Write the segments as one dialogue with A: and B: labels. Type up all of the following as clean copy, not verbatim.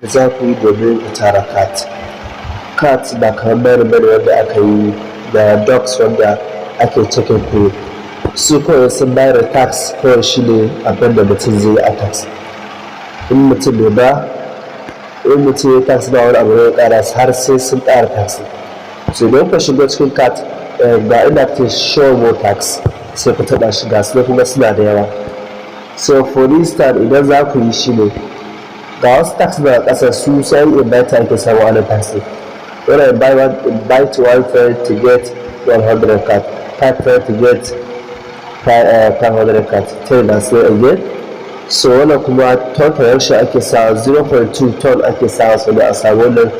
A: Da za ku yi domin ku tara CAT. CAT ba kamar mining bane wanda aka yi da dogs, wanda ake checking ku. Su kawai sun bayar da task, kawai shi ne abin da mutum zai yi a task. In mutum bai ba, in mutum ya task, ba wani abu da ya kara har sai sun ƙara task. So idan ka shiga cikin CAT, ga inda ake "show more task", sai ku taɓa shi. Ga su kuma suna da yawa. So for instance, idan za ku yi shi ne, ga wasu task daga ƙasa, su sai invite ake samu ana task. Wannan invite one friend to get 100 CAT, five friend to get 500 CAT, 10 na sai again. So wannan kuma ton transaction ake sa, 0.2 ton ake sa, so da a samu wannan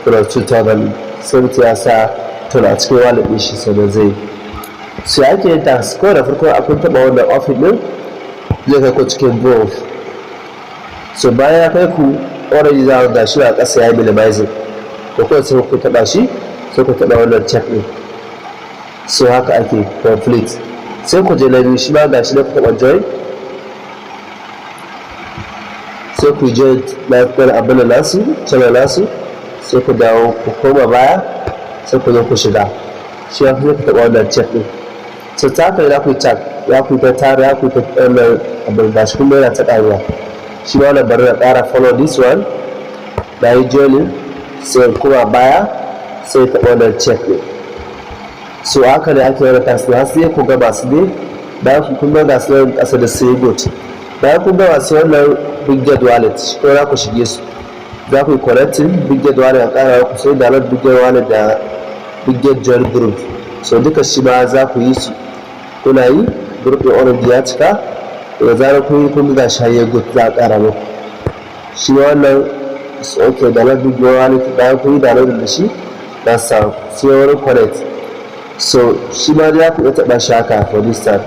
A: plus 2000, sai mutum ya sa ton a cikin wallet ɗin shi sannan zai. So ake yin task ko da farko akwai taɓa wannan open ɗin, zai kai ku cikin browse. So bayan ya kai ku, already za ga shi a ƙasa ya yi minimizing ko kawai sai ku taɓa shi, sai ku taɓa wannan check ɗin. So haka ake complete. Sai ku je na biyu, shi ma ga shi na ku taɓa join, sai ku join na abin da nasu channel nasu, sai ku dawo ku koma baya, sai ku zo ku shiga shi ya fi ku taɓa wannan check ɗin. So ta haka za ku yi check, ya ku ta tara, ya ku ta wannan abin, ga shi kuma yana ta ƙaruwa. Shi ma wannan, bari na ƙara follow this one. Na yi joining, sai kuma baya, sai taɓa wannan check ɗin. So haka ne ake wani task har sai ku gaba su ne. Bayan kun ga su nan ƙasa da sai good. Bayan kun gaba su, wannan Bitget Wallet shi ko za ku shige su, za ku yi connecting Bitget Wallet a ƙara ku, sai download Bitget Wallet da Bitget join group. So duka shi ma za ku yi su. Kuna yi, group ɗin already ya cika. Da zarar kun yi, kun ga shi har good, za a ƙara muku. Shi ma wannan is okay, download Bitget Wallet. Bayan kun yi download da shi, za su samu sai wurin connect. So shi ma za ku iya taɓa shi haka. For this time,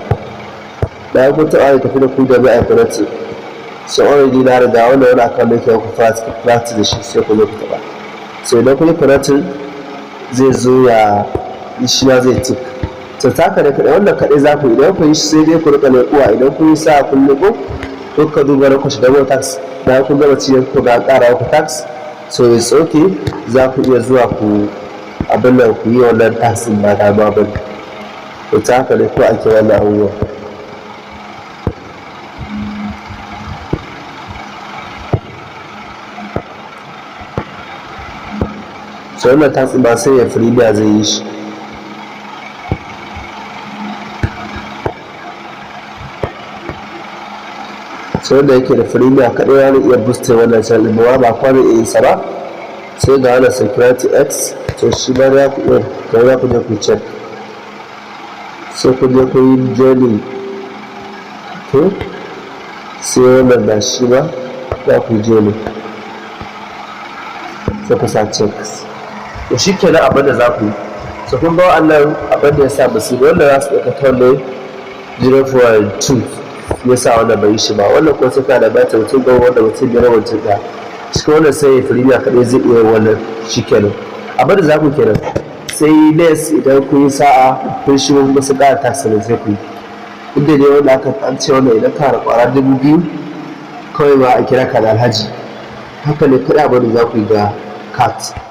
A: bayan kun taɓa, ya tafi da ku da mai connect. So already na riga wannan wani account da yake ku practice da shi, sai ku zo ku taɓa. So idan kun yi connecting, zai zo ya shi ma zai tick. To taka da kaɗai, wannan kaɗai za ku idan ku yi, sai dai ku riƙa leƙuwa. Idan kun yi sa kun leƙo, ko ka duba na ku shiga more task. Bayan kun gama ciyar, ku ga ƙara ku task. So it's okay, za ku iya zuwa ku abin nan, ku yi wannan task ɗin, ba damuwa ba ne. To ta haka ne ko ake wannan abubuwa. So wannan task ɗin ba sai ya freemium zai yi shi. So wanda yake da freemium kaɗai ya iya boosting wannan channel ɗin, ba ba kwa zai iya yin sa ba. Sai ga wannan Security X. To shi ma za ku iya, to za ku je ku check, sai ku je ku yi joining. To sai wannan ba shi ba, za ku joining, sai ku sa check. To shi kenan abin da za ku yi. So kun ga wannan abin da ya sa ba su yi wannan, za su ɗauka ton ne 0.2 ya sa wannan bai yi shi ba. Wannan kuma sai kana da bata mutum 10, wanda mutum biyar, mutum ɗaya cikin wannan, sai ya freemium kaɗai zai iya wannan. Shi kenan abin da za ku kenan. Sai les idan kun yi sa'a, kun shigo kuma su ƙara task ne, sai ku yi. Inda dai wanda aka an ce wannan, idan ka da ƙwara 2000 kawai ba a kira ka da alhaji. Haka ne kaɗai abin da za ku yi ga CAT.